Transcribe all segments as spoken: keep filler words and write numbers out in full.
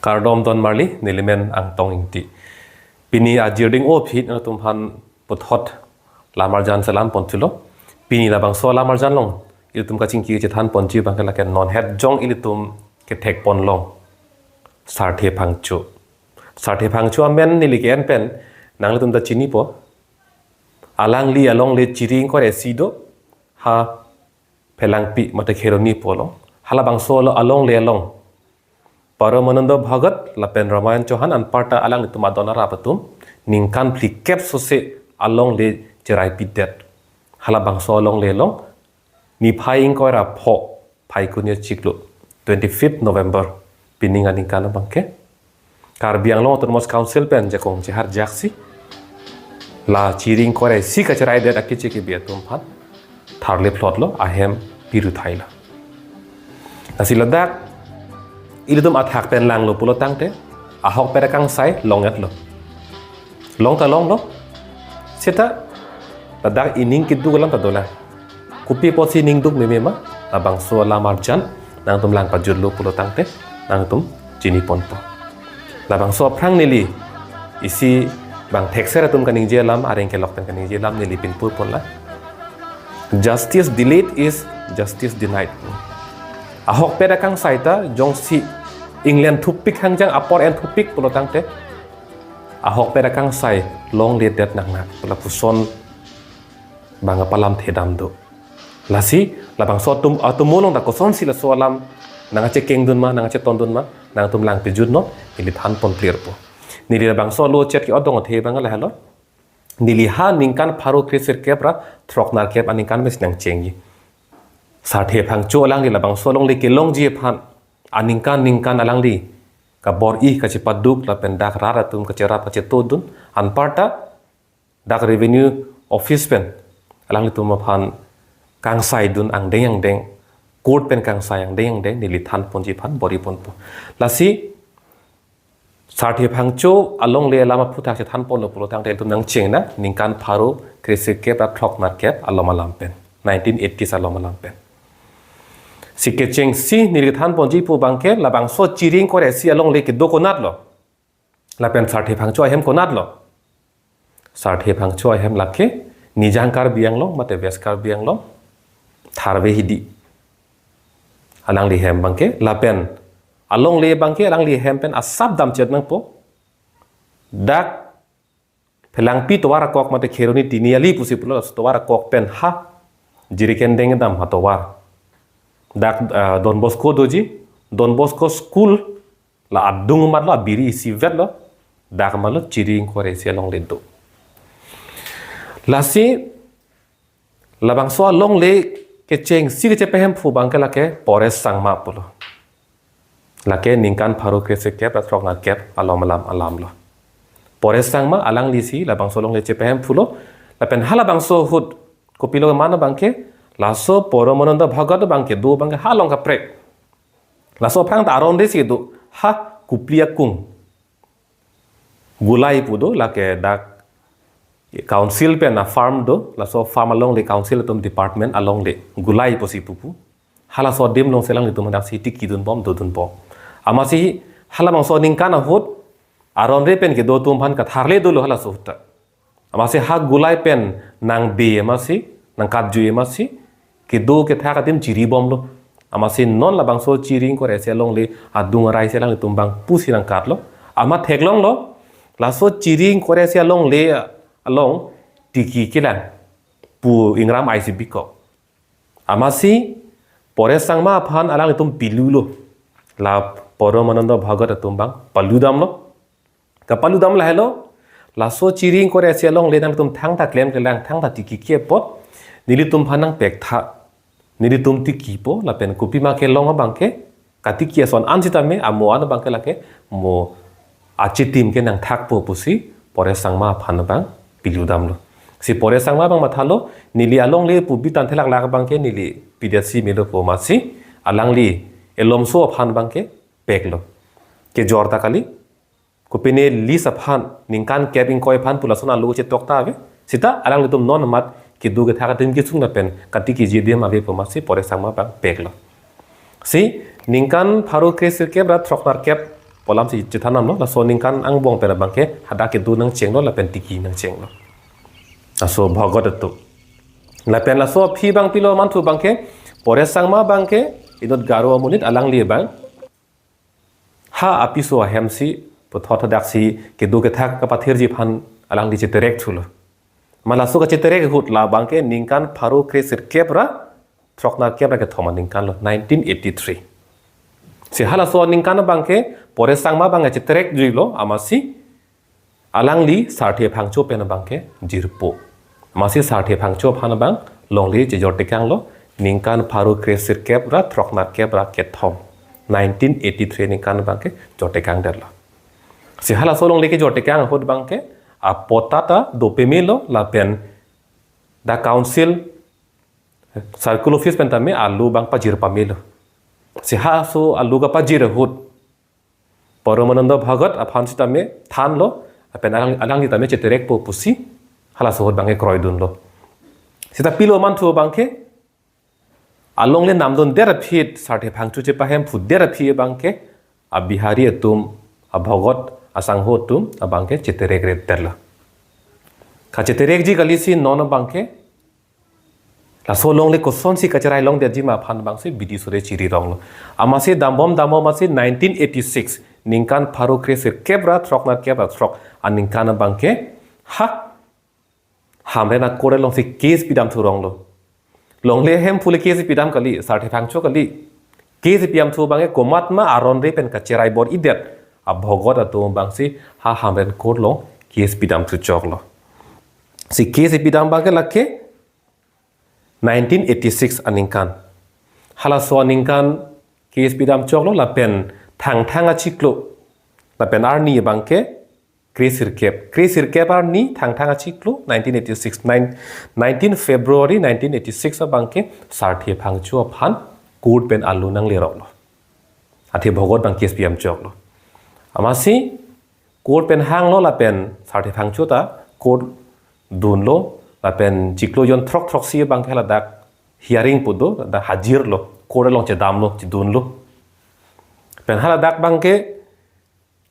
Kardom don marli, nelimen Angtong Ingti. Pini ajirding o phit nangtum aphan puthot lam arjan selam ponthulo. Pini labangso lam arjan along ilitum kachingki chethan ponji abangke lake non het jong ilitum kethek ponlong Sarthe Phangcho. Sarthe Phangcho amen neli ke-en pen nanglitum ta chinipo. Alangli alongle Chiri ingkoi ra isi do, ha Phelangpi mate Kheroni pu along. Halabangso alongle along Paramananda Bhagat lapen Ramayan Chauhan anparta alanglitum adon arap atum ningkan phlikep sose alongle cherai pidet. Halabangso alongle along niphai ingkoi ra pho, Phaikuni achiklo, twenty-fifth November, pining aningkan abangke Karbi Anglong Autonomous Council pen jakong chehar jaksi la Chiri ingkoi ra isi kacheraidetji akeche kebi atum aphan tharle phlotlo, ahem piru thailo. Lasi ladak ilitum athak pen langlo pulo tangte ahokpet akangsai long-etlo. Long ta longlo. Seta ladak ining keduk alam ta dolang. Kopi apotsi ining duk meme ma, labangso lam arjan nangtum lang pajutlo pulo tangte nangtum chini ponpo. Labangso aphrang neli isi bang thekser atum kaningje alam, areng kelok pen kaningje alam neli pinpur ponlang. Justice delayed is justice denied. Ahokpet akangsai ta jongsi inglen thupik hangjang apor en thupik pulo tangte ahokpet akangsai longledet nangnak lapuson bang apalam thedam do. Lasi labangso atum, atum mulong ta kosonsi laso alam nangkachekeng dun ma, nangkacheton dun ma, nangtum lang pajutnon, neli than pon clear po. Neli labangso alo chet ke-odong athe abang lahelo. Neli ha ningkan pharo kresirkep ra throknerkep aningkan mes nangchengji. Sarthe Phangcho alangli labangso alongle kelongji aphan aningkan ningkan alangli kabor-i kachepaduk lapen dak rat atum kacherap kacheto dun anparta dak revenue office pen alanglitum aphan kangsai dun angdeng angdeng, court pen kangsai angdeng angdeng neli than ponji aphan bor-i ponpo. Lasi Sarthe Phangcho alongle alam aphuthak chethan ponlo pulo tangte ilitum nangcheng nang ningkan pharo kresirkep ra throknerkep alom alam pen, nineteen eighties alom alam pen. Si kechengsi neli than ponji pu abangke labangso Chiri ingkoi ra isi alongle kedo konatlo? Lapen Sarthe Phangcho ahem konatlo? Sarthe Phangcho ahem lake Nijang Karbi Anglong mate West Karbi Anglong, Tharve Hidi. Alangli hem abangke lapen alongle abangke alangli hem pen asap damchet nangpo. Dak Phelangpi tovar akok mate Kheroni Tiniali pusi pulo, tovar akok pen ha Jirikindeng dam ha tovar. Dak, ah, Don Bosco doji, Don Bosco school la adung matlo, abiri isivetlo, dak matlo Chiri ingkoi ra isi alongle do. Lasi labangso alongle kechengsi kechepahemphu abangke lake Paresh Sangma pulo. Lake ningkan pharo kresirkep ra throknerkep alom alam alamlo. Paresh Sangma alanglisi labangso alongle chepahemphulo, lapen halabangso ahut kopilo man abangke, laso Paramananda Bhagat abangke do abangke halong kaprek. Laso aphrang ta aron desi do, ha Kupli akung Gulai pu do, lake dak council pen a-farm do, laso farm alongle council atum department alongle Gulai pusi pupu. Halaso adim alongsi alanglitum daksi tiki dunbom, dodunbom. Amatsi halabangso aningkan ahut aron re pen kedo atum aphan katharle dolo halaso ahut ta. Amatsi ha Gulai pen nangbe amatsi, nangkatjui amatsi kedo kethak adim chiribomlo. Amatsi non labangso Chiri ingkoi ra isi alongle adung arai si alanglitum bang pusi nangkatlo. Amat theklonglo, laso Chiri ingkoi ra isi alongle along tiki kelang pu ingram aisi bikok. Amatsi Paresh Sangma aphan alanglitum pilulo. La Paramananda Bhagat atum bang paludamlo. Kapaludam lahelo, laso Chiri ingkoi ra isi alongle nangtum thangta klemklelang, thangta tiki ke apot nelitum aphan nangpektha. Nelitum tikipo, lapen kopima kelong abangke katiki ason an sitame amo an abangke lake mo achitim ke nangthakpo pusi Paresh Sangma aphan abang piludamlo. Si Paresh Sangma abang mathalo, neli alongle pu bitan thelaklak abangke neli pidetsi melo pu amatsi alangli elomso aphan abangke peklo. Kejor ta kali, kopine lease aphan ningkan kep ingkoi aphan pu lason alo chetok ta ave. Seta alanglitum non amat kedo kethak adim kesung lapen katikiji adim ave pu amatsi Paresh Sangma abang peklo. Si ningkan pharo kresirkep ra throknerkep alam si chethan damlo, laso aningkan angbong pen abangke hadak kedo nangchenglo lapen tiki nangchenglo. Laso Bhogot atum. Lapen laso aphi abang pilo manthu abangke, Paresh Changma abangke, inut Garo amonit alangli abang ha apiso ahem si puthot hadak si kedo kethak kapathirji aphan alangli cheterek thulo. Ma laso kacheterek ahut la abangke ningkan pharo kre sirkep ra throknerkep ra kethom aningkan lo, nineteen eighty-three. Si halaso aningkan abangke Paresh Changma abang cheterek juilo, amatsi alangli Sarthe Phangcho pen abangke jirpo. Amatsi Sarthe Phangcho aphan abang longle chejor tekanglo, ningkan pharo kre sirkep ra throknerkep ra kethom, nineteen eighty-three aningkan abangke jor tekangdetlo. Si halaso longle kejor tekang ahut abangke apatta ta dopemelo lapen the council circle office pen tame alu abang pajir pamelo. Si halaso alu kapajir ahut Paramananda Bhogot aphan sitame thanlo, lapen alang, alangli tame cheterekpo pusi halaso ahut abangke kroidunlo. Seta pilo manthu abangke, alongle namdundet aphi, Sarthe Phangcho chepahemphudet aphi abangke, a Bihari atum, a Bhogot, a sangho atum abangke cheterekredetlo. Kacheterekji kali si non abangke, laso longle kosonsi kacherai longdetji ma aphan abangsi bidi sore chiri ronglo. Amatsi dambom dambom amatsi nineteen eighty-six, ningkan pharo kre sirkep ra throknerkep ra throk aningkan abangke, ha, Hamren a-court alongsi case pidam thuronglo. Longle ahemphu le case pidam kali, Sarthe Phangcho kali. Case pidam thu abangke komatma aron re pen kacherai bor-idet a Bhogot atum abangsi ha Hamren court along case pidam thuchoklo. Si case pidam abangke lake nineteen eighty-six aningkan. Halaso aningkan case pidam choklo lapen Thangthang achiklo lapen arni abangke kre sirkep. Kre sirkep arni Thangthang achiklo nineteen eighty-six, nine, nineteen February nineteen eighty-six abangke Sarthe Phangcho aphan court pen alu nangleroklo. Athe Bhogot abang case pidam choklo. Amatsi court pen hanglo lapen Sarthe Phangcho ta court dunlo lapen chiklo jon throk throksi abangke haladak hearing pu do, da hajirlo, court along chedamlo, chedunlo. Pen haladak abangke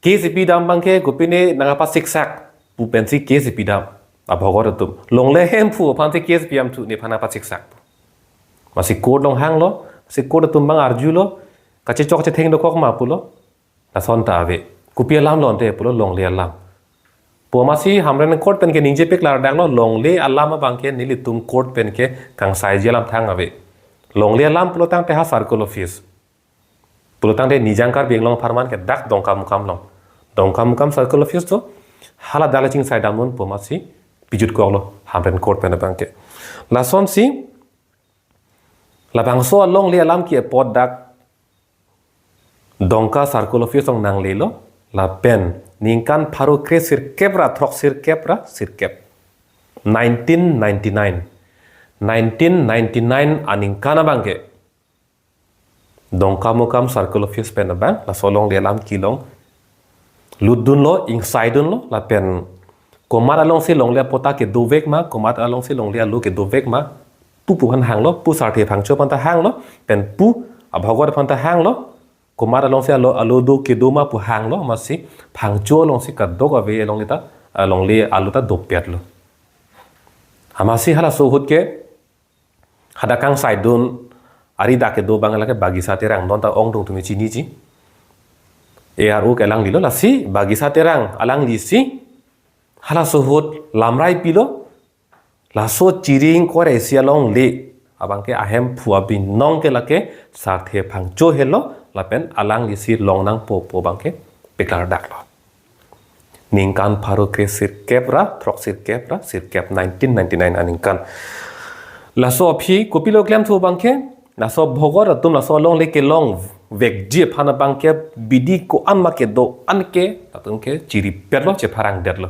case pidam abangke kopine nangpasiksak pu pensi case pidam a Bhogot atum. Longle ahemphu aphansi case pidam thu nephan nangpasiksak. Amatsi court along hanglo, si court atum abang arjulo, kachechok chetheng dokok ma pulo, lason ta ave. Kopi alamlo ante pulo longle alam. Pu amatsi Hamren court pen ke ningje peklardaklo, longle alam abangke nelitum court pen ke kangsaiji alam thang ave. Longle alam pulotangte ha circle office. Pulotangte Nijang Karbi Anglong apharman ke dak Dongkamukam along. Dongkamukam circle office to haladak le chingsaidamnon pu amatsi pijutkoklo Hamren court pen abangke. Lasonsi labangso alongle alam ke apot dak Dongka circle office along nanglelo lapen ningkan pharo kre sirkep ra throk sirkep ra sirkep. Nineteen ninety-nine. Nineteen ninety-nine aningkan abangke Dongkamukam circle office pen abang laso alongle alam kelong lutdunlo, ingsaidunlo, lapen komat alongsi longle apatta kedovek ma, komat alongsi longle alu kedovek ma, pu pu aphan hanglo, pu Sarthe Phangcho aphan ta hanglo, pen pu a Bhogot aphan ta hanglo, komat alongsi alu, alu do kedo ma pu hanglo, amatsi Phangcho alongsi kadokave alongle ta, alongle alu ta dopetlo. Amatsi halaso ahut ke hadak kangsaidun ari dak kedo abang lake Bagisa Terang, non ta ongdung tumi chiniji. A R O ke alanglilo, lasi Bagisa Terang alanglisi halaso ahut lamrai pilo, laso chiri ingkoi ra isi alongle abangke ahemphu abinong ke lake Sarthe Phangcho helo lapen alanglisi long nangpo pu abangke peklardaklo. Ningkan pharo kre sirkep ra throk sirkep ra sirkep, nineteen ninety-nine aningkan. Laso aphi kopilo klemthu abangke, laso Bhogot atum laso alongle kelongvekji aphan abangke bidi ko-an ma kedo-an ke latum ke chiripetlo, chepharangdetlo.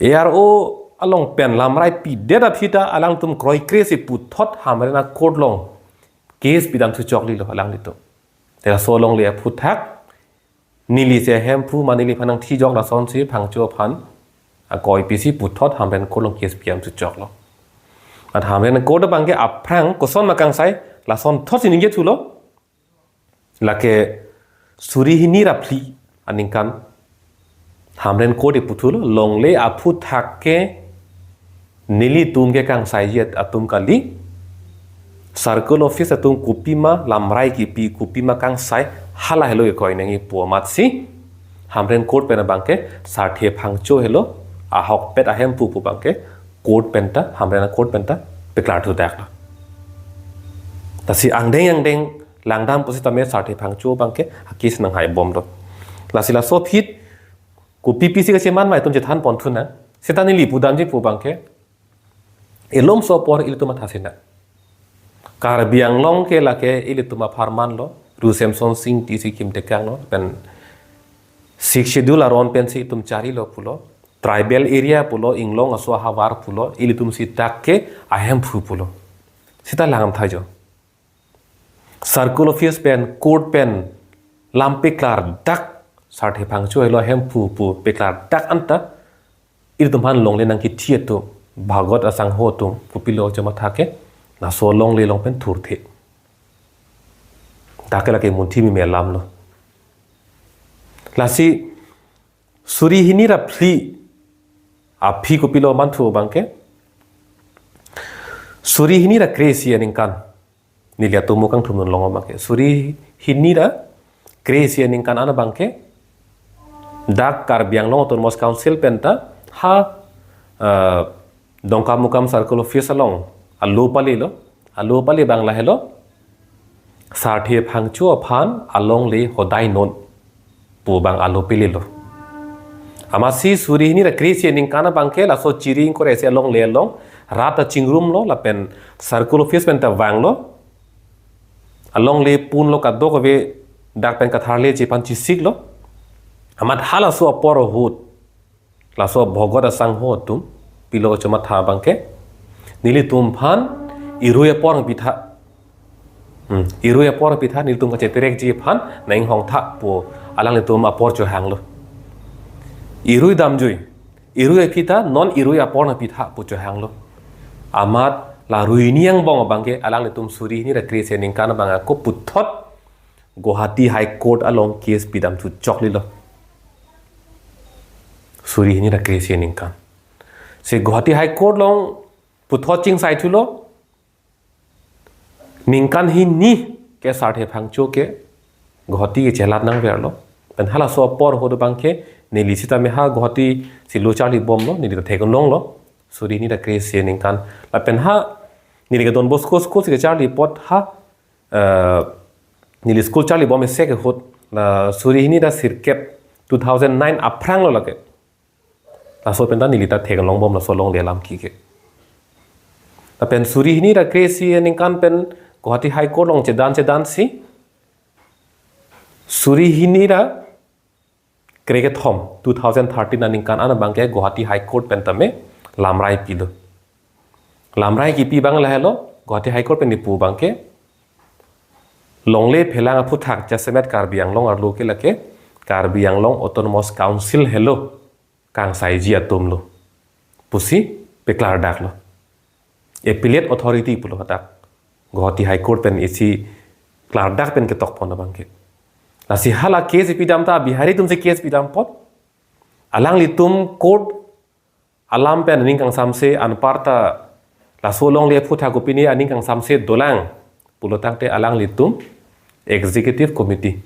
A R O along pen lamrai pidet aphi ta alangtum kroikre si puthot Hamren a-court along case pidam thuchoklilo alanglitum. Te laso alongle aphuthak neli si ahemphu ma neliphan nangthijok lasonsi Phangcho aphan akoi pisi puthot Hamren court along case pidam thuchoklo. At Hamren court abangke aphrang koson ma kangsai, lasonthotsi ningjethulo. Lake suri hini ra phli aningkan Hamren Court iputhulo, longle aphuthak ke nelitum ke kangsaiji atum kali, circle office atum kopima lamrai kipi, kopima kangsai, hala helo ikoi nangji pu amatsi Hamren Court pen abangke Sarthe Phangcho helo ahokpet ahemphu pu abangke court penta, Hamren Court penta peklar thudak lo. Lasi angdeng angdeng langdam pusitame Sarthe Phangcho abangke a-case nanghai bomlo. Lasi laso aphi kopi pisi kacheman ma itum chethan ponthu nang. Seta neli pudamji pu abangke, ilomso apor ilitum matha sinang. Karbi Anglong ke lake ilitum apharman lo, Ru Semsonsing Ingti si kimtekang lo, pen Sixth Schedule aron pensi itum charilo pulo, tribal area pulo, inglong aso ahavar pulo, ilitum seta ke ahemphu pulo. Seta langdam tha jo. Circle office pen, court pen lam peklardak, Sarthe Phangcho helo ahemphu pu peklardak anta, ilitum aphan longle nangkithi atum, bhagot asangho atum kopilo chomatha ke, laso longle along pen thurthe. Dak ke lake munthi meme alam lo. Lasi suri hini ra phli aphi kopilo manthu abangke, suri hini ra kre-isi aningkan, neli atomo kangthum nunlong abangke, suri hini ra kre-isi aningkan an abangke, dak Karbi Anglong Autonomous Council penta ha, eh, Dongkamukam Circle Office along alo palilo, alo pali abang lahelo, Sarthe Phangcho aphan alongle hodai non pu abang alo pililo. Amatsi suri hini ra kre-isi aningkan abangke laso chiri ingkoi ra isi alongle along rat ta chingrumlo lapen circle office penta vanglo. Alongle punlo, kadokave dak pen katharleji aphan chesiklo. Amat halaso apor ahut laso bhagot asangho atum pilo chomatha abangke, nelitum aphan irui apor pitha. Hmm, irui apor pitha, nelitum kacheterekji aphan nang-inghong tha pu alanglitum apor chohanglo. Irui damjui, irui apitha, non irui apor nangpitha pu chohanglo. Amat la ruini angbong abangke alanglitum suri hini ra kre-isi aningkan abang ako puthot Guwahati High Court along case pidam thu choklilo. Suri hini ra kre-isi aningkan. Si Guwahati High Court along puthot chingsai thulo. Ningkan hini ke Sarthe Phangcho ke Guwahati ke chelat nangverlo. Pen halaso apor ahut abangke neli sitame ha Guwahati si lo charli bomlo, neli ta theklonglo. Suri hini ra kre-isi aningkan. Lapen ha neli ke Don Bosco School si kacharli apot ha, eh, neli school charli bom isi ke ahut, la suri hini ra sirkep, two thousand nine aphranglo lake. Laso penta neli ta theklong bom laso longle alam kike. Lapen suri hini ra kre-isi aningkan pen Guwahati High Court along chedan chedansi suri hini ra krekethom, two thousand thirteen aningkan an abangke Guwahati High Court pen tame lamrai pilo. Lamrai kipi abang lahelo, Guwahati High Court pen kipu abangke, longle phelang aphuthak jasemet Karbi Anglong arlo ke lake Karbi Anglong Autonomous Council helo kangsaiji atumlo pusi peklardaklo. Appellate authority pulo hadak Guwahati High Court pen isi klardak pen ketok pon abangke. Lasi hala case pidam ta Bihari atumsi case pidam apot, alanglitum court alam pen aning kangsamse, anparta laso longle aphuthak kopine aning kangsamse dolang pulo tangte alanglitum executive committee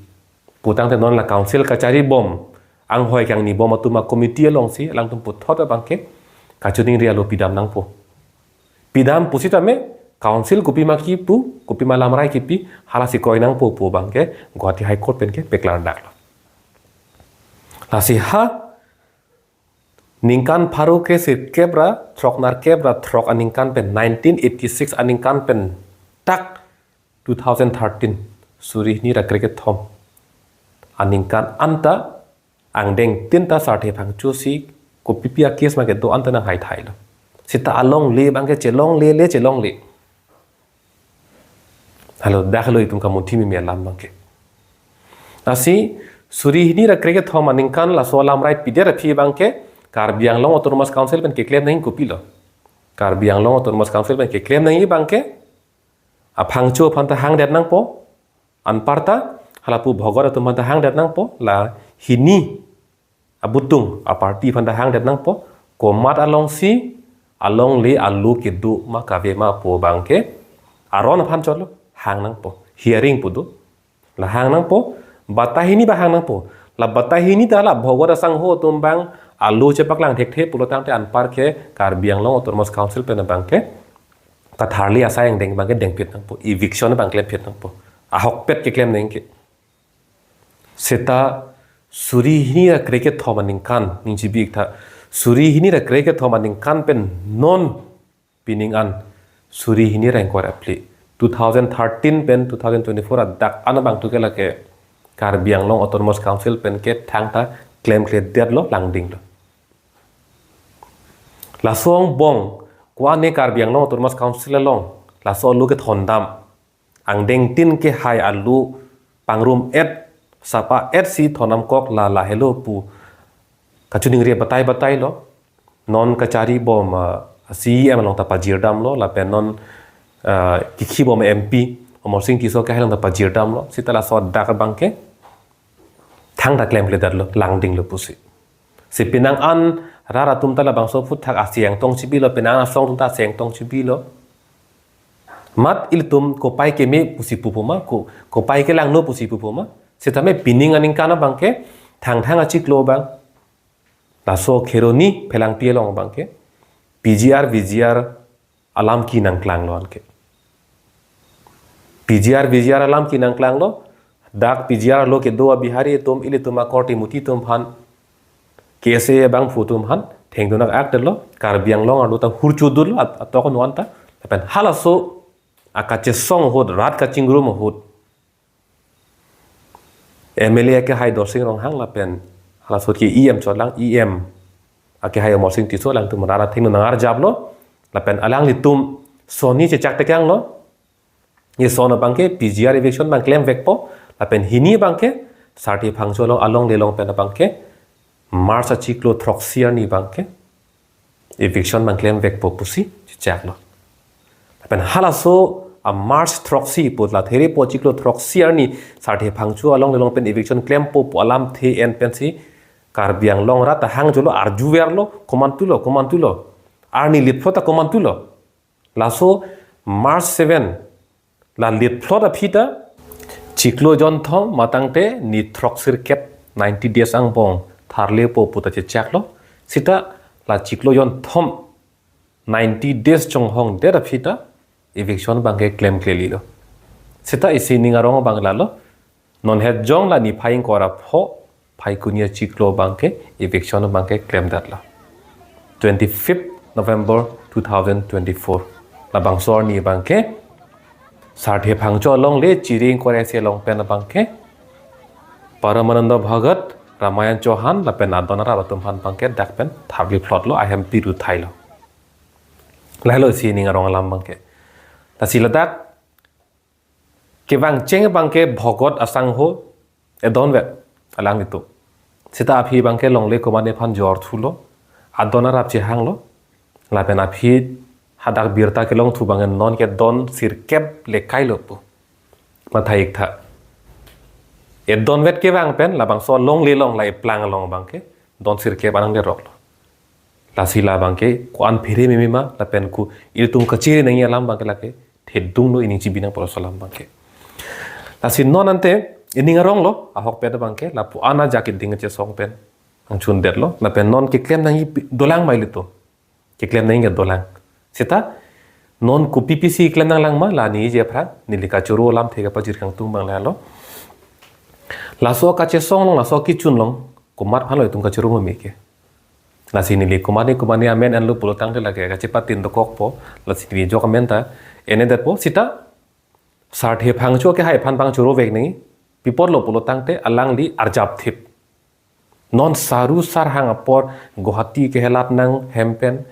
pu tangte non la council kachari bom, anghoi kangni bom atum a-committee alongsi alangtum puthot abangke kachiningri alo pidam nangpo. Pidam pusitame council kopima kipu, kopima lamrai kipi, halasi kroi nangpo pu abangke Guwahati High Court penke peklardaklo. Lasi ha ningkan pharo kre sirkep ra throk, nerkep ra throk aningkan pen, nineteen eighty-six aningkan pen tak two thousand thirteen, suri hini ra krekethom aningkan anta angdengtin ta Sarthe Phangchosi kopipi a-case ma kedo anta nanghai thailo. Seta alongle abangke chelongle le chelongle. Halo, dak halo itum kamunthi meme alam abangke. Lasi suri hini ra krekethom aningkan laso alamrai pidet aphi abangke Karbi Anglong Autonomous Council pen keklem nangji kopilo. Karbi Anglong Autonomous Council pen keklem nangji abangke aPhangcho aphan ta hangdet nangpo, anparta Halapu Bhogot atum aphan ta hangdet nangpo, la hini abutung a party aphan ta hangdet nangpo, komat alongsi alongle alo kedo ma kave ma pu abangke aron aphan chotlo hang nangpo, hearing pu do. La hang nangpo, bata hini ba hang nangpo. La bata hini ta la Bhogot asangho atum abang alo chepaklang thekthe pulo tangte anparke Karbi Anglong Autonomous Council pen abangke katharli asai angdeng abangke dengphit nangpo, eviction abang klemphit nangpo. Ahokpet keklem nangke. Seta suri hini ra krekethom aningkan, ningjebi-ik tha. Suri hini ra krekethom aningkan pen non pining an suri hini ra ingkoi ra phli. Two thousand thirteen pen two thousand twenty-four adak an abang tu ke lake Karbi Anglong Autonomous Council pen ke thangta klemkledetlo, langdinglo. Laso angbong ko-an ne Karbi Anglong Autonomous Council along laso alo kethondam angdengtin kehai alo pangrum-et sapa-et si thondamkok la lahelo pu kachiningri batai batailo. Non kachari bom, ah, C E M along ta pajirdamlo, lapen non, ah, kikhi bom M P Amarsing Tisso kehai along ta pajirdamlo. Seta laso adak abangke thangta klemkledetlo, langdinglo pusi. Si penang an rat atum ta labangso aphuthak aseng tong chibilo, penang an asong atum ta aseng tong chibilo. Mat ilitum kopai keme pusi pupo ma, ko, kopai kelangno pusi pupo ma. Sitame pining aningkan abangke thangthang achiklo abang, laso Kheroni Phelangpi along abangke P G R, V G R alam kenangklanglo anke. P G R, V G R alam kenangklanglo. Dak P G R alo kedo a-Bihari atum, ilitum akorte muti atum aphan, K S A abangphu atum aphan thengdun ak-akdetlo, Karbi Anglong arlo ta hurchudunlo, at-, atok nuan ta. Lapen halaso akachesong ahut, rat kachingrum ahut, M L A akehai Dorsing Ronghang lapen halaso ke E M chotlang, E M akehai Amarsing Tisso, alangtum rara thengno nangarjaplo, lapen alanglitum sonni chechak tekanglo. Eson abangke P G R eviction abang klemvekpo, lapen hini abangke Sarthe Phangcho along, alongle along pen abangke March achiklo throksi arni abangke eviction abang klemvekpo pusi chechaklo. Lapen halaso a-March throksi pu la therepo achiklo throksi arni Sarthe Phangcho alongle along pen eviction klempo pu alamthe en pensi Karbi Anglong rat ta hangjolo, arjuverlo, komantulo, komantulo. Arni liphlot ta komantulo. Laso March seven la liphlot aphi ta chiklo jonthom matangte ni throksirkep, ninety days angbong tharlepo pu ta chechaklo. Seta la chiklo jonthom, ninety days chonghongdet aphi ta eviction abangke klemklelilo. Seta isi ning arong abang lalo. Non het jong la niphai ingkoi ra pho, Phaikuni achiklo abangke eviction abangke klemdetlo. Twenty-fifth November two thousand twenty-four. Labangso arni abangke Sarthe Phangcho alongle chiri ingkoi ra isi along pen abangke Paramananda Bhagat, Ramayan Chauhan lapen adon arap atum aphan abangke dak pen tharliphlotlo, ahempiri uthailo. Lahelo isi ning arong alam abangke. Lasi ladak kevangcheng abangke Bhogot asangho edonvet alanglitum. Seta aphi abangke longle komatne aphan jorthulo, adon arap chehanglo, lapen aphi hadak birta kelongthu abangke nonke don sirkep lekailo pu mathai-ik tha. Edonvet kevang pen labangso longle along, la eplang along abangke don sirkep anang leroklo. Lasi la abangke ko-an phere meme ma, lapen ko ilitum kachiri nangji alam abangke lake thedunglo, ining chibi nangpo laso alam abangke. Lasi non ante ining aronglo, ahokpet abangke lapu-an ajak iding chesong pen angchundetlo, lapen non keklem nangji pi-, dolang ma ilitum. Keklem nangji ke dolang. Seta non kopi pisi klem nanglang ma, la ningje aphrang neli kachoro alamthe kapajir kangtung abang lalo. Laso kachesong along, laso kechun along komat aphanlo itum kachoro meme ke. Lasi neli komatne komatne amen enlo pulo tangte lake kachepatin dokokpo, lasi neli jok amen ta enedetpo. Seta Sarthe Phangcho akehai aphan abang chorovek nangji, pi apotlo pulo tangte alangli arjapthip. Non saru sarhang apor Guwahati kehelat nang hem pen,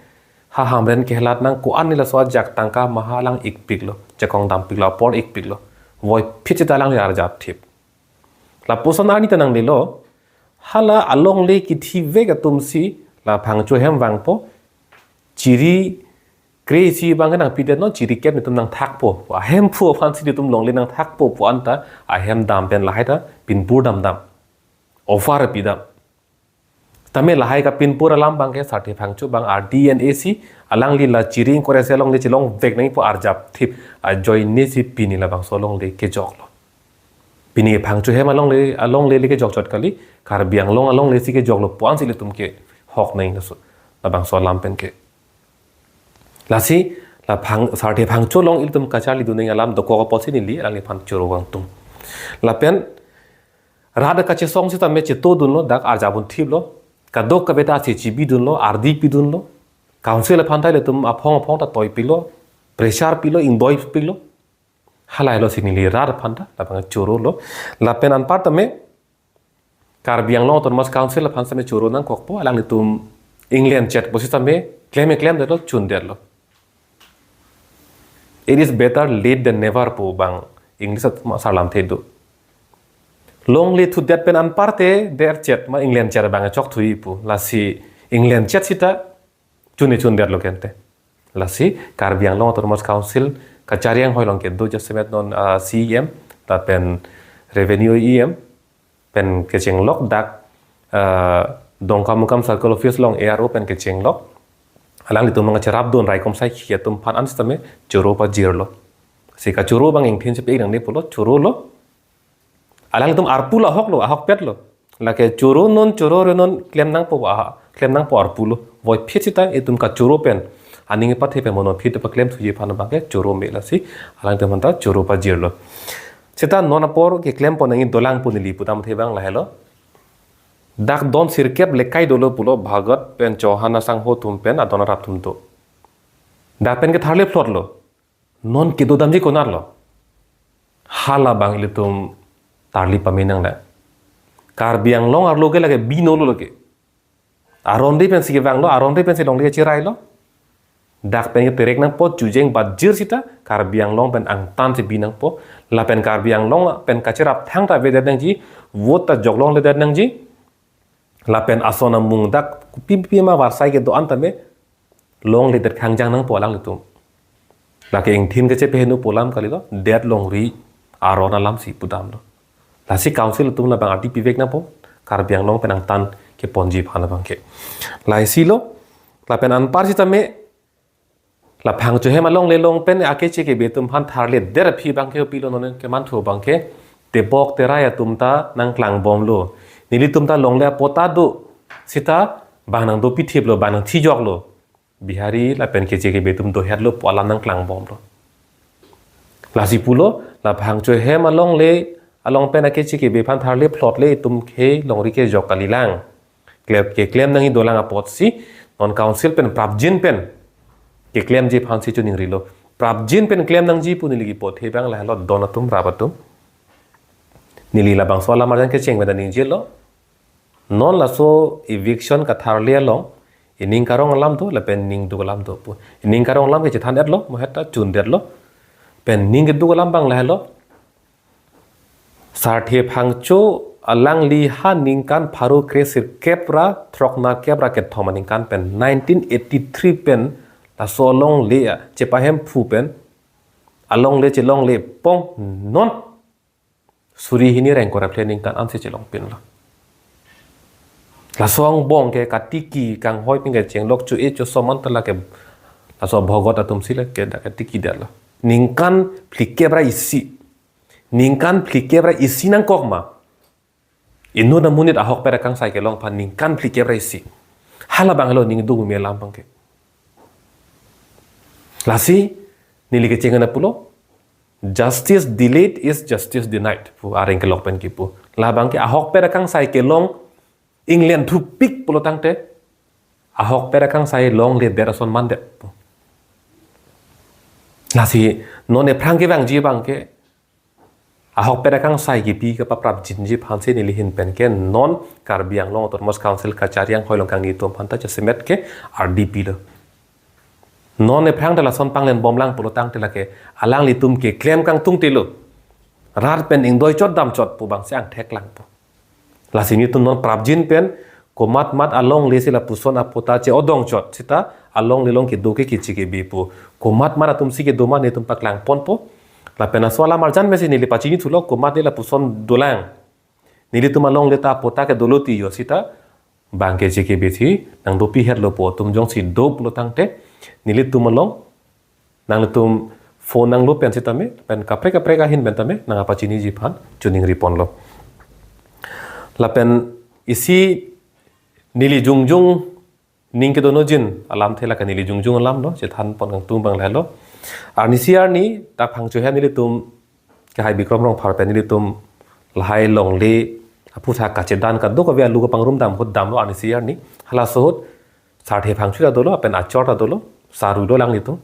ha Hamren kehelat nang, ko-an ni laso ajak tangka maha alang ikpiklo, jakong dampiklo, apor ikpiklo. Voiphit seta alangli arjapthip. Lapuson arni ta nangnelo, hala alongle kithivek atumsi la Phangcho ahem vangpo, chiri kre isi abang nangpidet non, chiri kep nelitum nangthakpo. Ahemphu aphansi nelitum longle nangthakpo pu anta ahem dam pen lahai ta pinpur damdam. Offer pidam. Tame lahai kapinpur alam abangke Sarthe Phangcho abang R D N A si alangli la chiri ingkoi ra isi alongle chelongvek nangpo arjap thip ajoine si pini labangso alongle kejoklo. Pini Phangcho hem alongle, alongle le kejok chot kali, Karbi Anglong alongle si kejoklo pu ansi ilitum kehok nang laso, labangso alam pen ke. Lasi la Phang, Sarthe Phangcho along ilitum kacharlidun nang alam dokok apotsi neli alangliphan choro kangtung. Lapen rat kachesong sitame chetodunlo, dak arjap un thiplo, kadokave ta si chibidunlo, ardi pidunlo, council aphan ta ilitum aphong aphong ta toipilo, pressure pilo, ingdoipilo. Halailo si neli rat aphan ta labang chorolo. Lapen anpar tame Karbi Anglong Autonomous Council aphan sitame choro nangkokpo, alanglitum inglenchetpo sitame klem klemdetlo, chundetlo. It is better late than never pu abang English at ma sarlamthe do. Longle thudet pen anparte derchet ma inglenchet abang chokthuji pu. Lasi inglenchet sita chun-e chundetlo kente. Lasi Karbi Anglong Autonomous Council kachari anghoi along kedo jasemet non, ah, C E M lapen Revenue E M pen kechenglok, dak, ah, Dongkamukam Circle Office along A R O pen kechenglok. Alanglitum nangcherapdun raikom saikhi atum aphan an sitame choro pajirlo. Si kachoro abang ingthin chepe nangne pulo, chorolo. Alangtum arpu lo, ahoklo, ahokpetlo. Lake choro non, choro re non, klem nangpo, aha, klem nangpo arpulo. Voiphit sita itum kachoro pen, aning pathe pen mo non phit paklemthuji aphan abangke choro me, lasi alangtum aphan ta choro pajirlo. Sita non apor keklempon nangji dolang pu neli pudamthe abang lahelo. Dak don sirkep lekai dolo pulo, Bhagat pen Chauhan asangho atum pen adon arap atum do. Dak pen ketharle phlotlo. Non kedodamji konatlo? Halabang ilitum tarli pame nangne. Karbi Anglong arlo ke lake binolo lake. Aron de pensi kevanglo, aron de pensi longle cherailo. Dak pen keterek nangpo, chujeng bajir sita Karbi Anglong pen angtan si bi nangpo. Lapen Karbi Anglong pen kacherap thangta avedet nangji, vote ta joklongledet nangji. Lapen ason amung dak kopi kopi ma varsai kedo-an tame longledet khangjang nangpo alanglitum. Lake ingthin kachepeheno pu alam kalilo, det longri aron alam si pudamlo. Lasi council atum labang ardi pivek nangpo, Karbi Anglong pen angtan keponji aphan abangke. Laisilo, lapen anpar sitame, la Phangcho hem alongle along pen akeche kebe atum aphan tharledet aphi abangke kopilo non kemanthu abangke, tebok terai atum ta nangklangbomlo. Nelitum ta longle apot ta do, sita bang nangdopithiplo, bang nangthijoklo. Bihari lapen keche kebe atum dohetlo pu alam nangklangbomlo. Lasi pulo, la Phangcho hem alongle along pen akeche kebe aphan tharle phlotle itum ke longri kejok kalilang. Klem, keklem nangji dolang apotsi, non council pen prapjin pen keklemji aphansi choningrilo. Prapjin pen klem nangji pu neli kipothe abang lahelo don atum rap atum. Neli labangso alam arjan kecheng pen ta ningjelo. Non laso eviction katharle along, ining karong alam do, lapen ningduk alam do pu. Ining karong alam ke chethan-etlo, mohet ta chundetlo. Pen ning keduk alam abang lahelo. Sarthe Phangcho alangli ha ningkan pharo kre sirkep ra throknerkep ra kethom aningkan pen nineteen eighty-three pen laso alongle a chepahemphu pen alongle chelongle pong non suri hini ra ingkoi ra phli aningkan ansi chelongpinlo. Laso angbong ke katiki kanghoi pen kechenglok cho-e chosom anta lake laso Bhagat atum si lake dak katikidetlo. Ningkan phlikep ra isi. Ningkan phlikep ra isi nangkok ma? Inut amonit ahokpet akangsai kelong aphan ningkan phlikep ra isi. Halabang helo ningduk me alam abangke. Lasi neli kecheng an pulo, "Justice delayed is justice denied," pu areng kelok pen kipu. Labangke ahokpet akangsai kelong inglen thupik pulo tangte, ahokpet akangsai longledet ason mandet pu. Lasi non ephrang kevangji abangke, ahokpet akangsai kipi kapaprapjinji aphansi neli ahin pen ke non Karbi Anglong Autonomous Council kachari anghoi along kangni atum aphan ta jasemet ke ardi pilo. Non ephrang ta lason panglenbomlang pulo tangte lake alanglitum keklem kangtungtelo. Rat pen ingdoi chot dam chot pu abangsi angthek langpo. Lasi nelitum non prapjin pen komat mat alongle si lapuson apota che-odong chot sita alongle along kedo ke keche kebe pu. Komat mat atum si kedo ma netum paklangponpo. Lapen laso alam arjan pensi neli pachini thulo komat ne lapuson dolang. Nelitum alongle ta apota ke dolo ti yo sita bang keche kebe si nang dopi hetlo pu atum jongsi do pulo tangte nelitum along nanglitum phone nanglo pen sitame pen kaprek kaprek ahin pen tame nang apachiniji aphan choningriponlo. Lapen isi neli jongjong ning kedo nujin alamthe lake neli jongjong alamlo, chethanpon kangtung abang lahelo. Arnisi arni dak Phangchohem nelitum kehai Bikram Rongphar pen nelitum lahai longle aphuthak kachedan kadokave alu kapangrum dam ahut damlo arnisi arni. Halaso ahut sarthe Phangcho ta dolo, lapen achor ta dolo, saru dolang nelitum.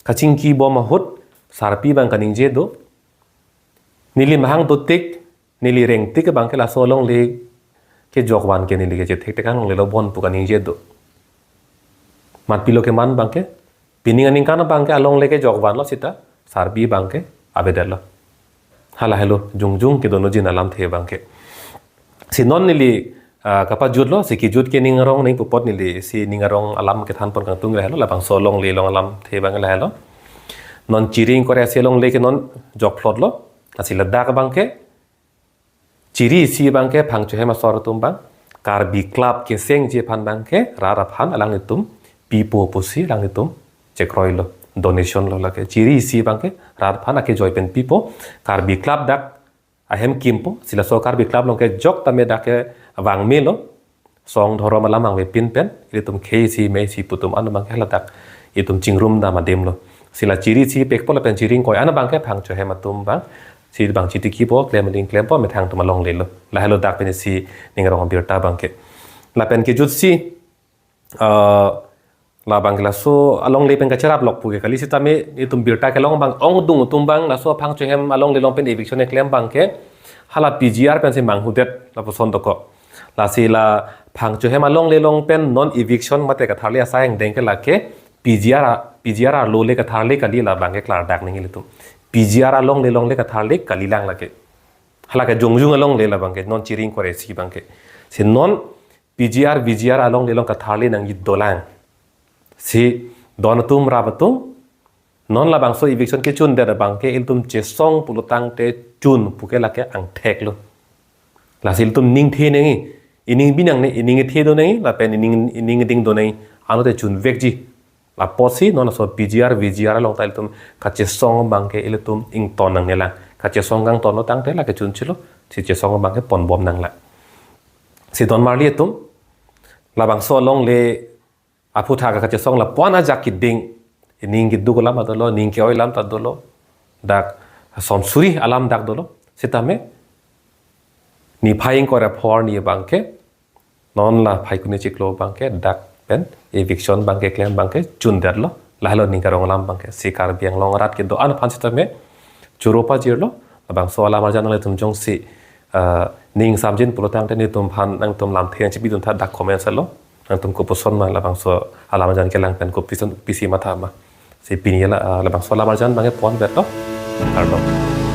Kachingki bom ahut sarpi abang kaningje do. Neli mahang dotik, neli rengtik abang ke laso alongle kejokvan ke neli kechethekthek alongle lo bon pu kaningje do. Mat pilo keman abang ke, pining aningkan abang ke alongle kejokvanlo sita sarpi abang ke avedetlo. Hala helo jongjong kedo nujin alamthe abang ke. Si non neli ah, kapajutlo, si kejut ke ning arong ning pu apot neli si ning arong alam kethanpon kangtung lahelo, labangso alongle along alamthe abang lahelo. Non Chiri ingkoi ra isi alongle ke non jokphlotlo, lasi ladak abang ke Chiri isi abang ke Phangchohem asor atum abang Karbi Club kesengji aphan abang ke rat aphan alanglitum pipo pusi alanglitum chekroilo, donation lo lake. Chiri isi abang ke rat aphan akejoi pen pipo, Karbi Club dak ahem kimpo, si laso Karbi Club along kejok tame dak ke vangmelo, song dhorom alam vangve pin pen ilitum khei isi mei isi pu atum an abang ke ladak itum chingrum dam adimlo. Si la Chiri isi pekpo lapen Chiri ingkoi an abang ke Phangchohem atum abang si abang chitikipo, klem aling klempo, methang atum alongle lo. Lahelo dak pensi ning arong abirta abang ke. Lapen kejutsi ah, labang ke laso alongle pen kacherap lok pu ke kali sitame itum birta kelong abang ongdung atum abang laso Phangchohem alongle along pen eviction keklem abang ke hala P G R pensi manghudet lapuson dokok. Lasi la Phangchohem alongle along pen non eviction mate katharli asai angdeng ke lake P G R a, P G R arlo le katharli kali labang ke klardak nangji ilitum. P G R alongle along le katharli kalilang lake. Hala ke jongjong alongle labang ke non Chiri ingkoi ra isi abang ke. Si non P G R, V G R alongle along katharli nangji dolang. Si don atum rap atum, non labangso eviction kechundet abang ke ilitum chesong pulo tangte chun pu ke lake angthek lo. Lasi ilitum ningthe nangji, ining binong nangji, ining kethe do nangji, lapen ining, ining keding do nangji, anlote chunvekji. Lapusi non laso P G R, V G R along ta ilitum kachesong abang ke ilitum ington nangnelang. Kachesong kangtonlo tangte lake chunchilo, si chesong abang ke ponbom nanglang. Si don marli atum, labangso alongle aphuthak kachesong lapu-an ajak keding, ining keduk alam ta dolo, ining ke-oi alam ta dolo, dak son suri alam dak dolo, sitame niphai ingkoi ra pho arni abang ke, non la Phaikuni chiklo abang ke dak pen eviction abang keklem abang ke chundetlo, lahelo ning karong alam abang ke. Si Karbi Anglong arat kedo-an aphan sitame choro pajirlo, labangso alam arjan nanglitum jongsi ah, ning samjin pulo tangte netum aphan nangtum lamthe nangchipidun tha dak comment salo. Nangtum kopuson ma labangso alam arjan kelang pen kopison pisi matha ma. Si pini la, ah, labangso alam arjan abang ke ponvetlo. Kardom.